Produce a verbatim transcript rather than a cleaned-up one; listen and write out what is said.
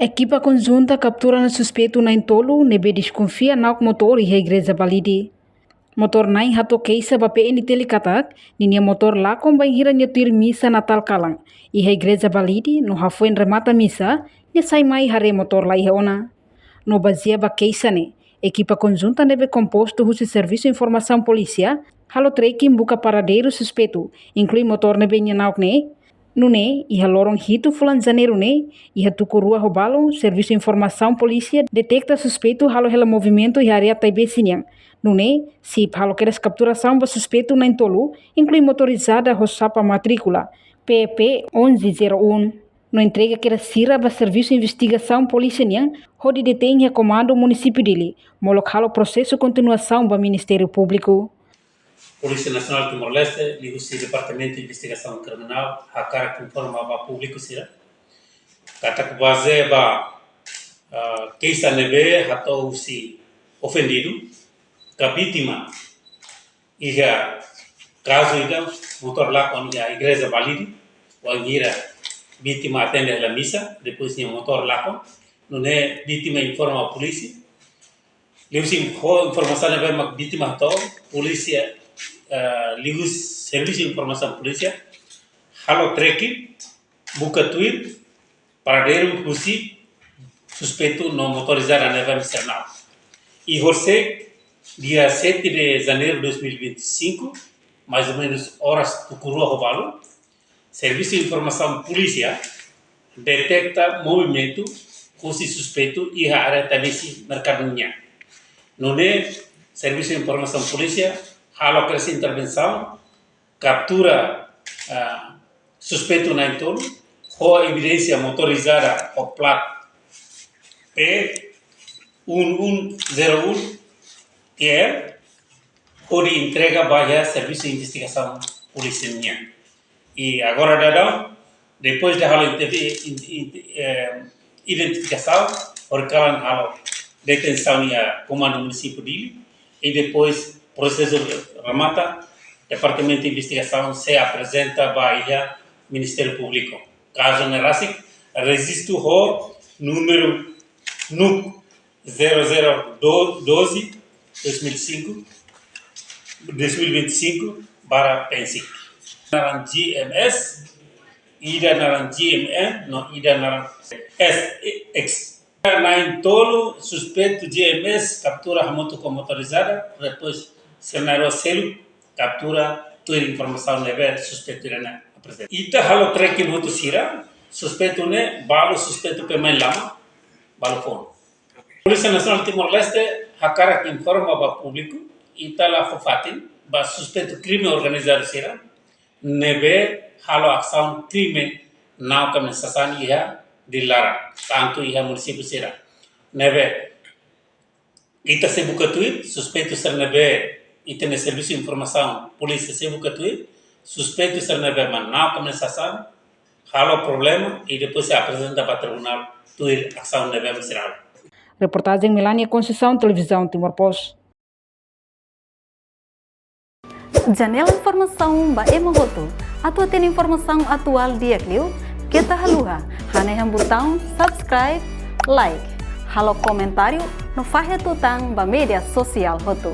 Ekipa konjunta kaptura ona suspeitu na'in tolu ne'ebé deskonfia na'ok motór iha Igreja Balide. Motór na'in hato'o keixa ba P N T L katak ninia motór lakon bainhira nia tuir misa Natál kalan iha Igreja Balide no hafoin remata misa, nia sai mai haree motór la iha ona. No bazeia ba keixa ne'e, ekipa konjunta ne'ebé kompostu husi Servisu Informasaun Polísia halo tracking buka paradeiru suspeitu, inklui motór ne'ebé nia na'ok ne'e. Nune'e, iha loron hitu fulan Janeiru ne'e, iha tuku rua ho balun, Servisu Informasaun Polísia deteta suspeitu halo hela movimentu iha área Taibesi nian. Nune'e, SIP halo kedas kapturasaun ba suspeitu na'in tolu, inklui motorizada ho xapa matríkula P P onze zero um. No entrega kedas sira ba Servisu Investigasaun Polísia nian, hodi detein iha Komandu Munisípiu Dili, molok halo prosesu kontinuasaun ba Ministériu Públiku. Polísia Nasionál Timor-Leste, liuhusi Departamentu Investigasaun Kriminál, hakarak informa ba públiku sira katak bazeia ba, ah, keixa ne'ebé hato'o husi ofendidu ka vítima iha kazu ida motór lakon iha Igreja Balide, wainhira vítima atende hela misa, depois nia motór lakon, nune'e vítima informa polísia. Liuhusi info-, informasaun ne'ebé mak vítima hato'o, polísia, eh, liuhusi Servisu Informasaun Polísia halo tracking, buka tuir paradeiru husi suspeitu no motorizada ne'ebé misa na'ok. I horisehik, dia sete de Janeiro de dois mil e vinte e cinco, mais ou menos oras tuku rua ho balun, Servisu Informasaun Polísia deteta movimentu husi suspeitu iha área Taibesi Merkadu nian. Nune'e, Servisu Informasaun Polísia halo kedas intervensaun, kaptura, ah, suspeitu na'in tolu, ho evidénsia motorizada ho plat P um um zero um T R, hodi entrega ba iha Servisu Investigasaun Polísia nian. I agora daudaun, depois de halo intervi-, in-, in-, eh, identifikasaun, horikalan halo detensaun iha Komandu Munisípiu Dili, i depois prosesu remata, Departamentu Investigasaun sei aprezenta ba iha Ministériu Públiku. Kazu ne'e rasik rejistu ho númeru NUC zero zero doze, dois mil e cinco, dois mil e vinte e cinco barra PENSIC. Naran G M S, ida naran G M N, no ida naran S X. Na'in tolu, suspeitu G M S, kaptura hamutuk ho motorizada, depois sira na'in-rua seluk kaptura tuir informasaun ne'ebé suspeitu ida-ne'e aprezenta. Ita halo tracking hotu sira, suspeitu ne'e, balu suspeitu pemain lama, balu foun. Polísia Nasionál Timor-Leste hakarak informa ba públiku, ita la fó fatin ba suspeitu krime organizadu sira ne'ebé halo asaun krime na'ok ka mesak sasán iha Dili laran, tantu iha munisípiu sira. Ne'ebé ita sei buka tuir, suspeitu sira ne'ebé ita-nia Servisu Informasaun Polísia sei buka tuir, suspeitu sira ne'ebé mak na'ok ka mesak sasán, halo problema, i depois sei aprezenta ba tribunál tuir asaun ne'ebé mak sira halo. Reportajen Melania Conceição, Televizaun Timor Post. Janela informasaun ba ema hotu. Atu hatene informasaun atuál di'ak liu, keta haluha hanehan butaun subscribe, like, halo komentáriu no fahe tutan ba média sosiál hotu.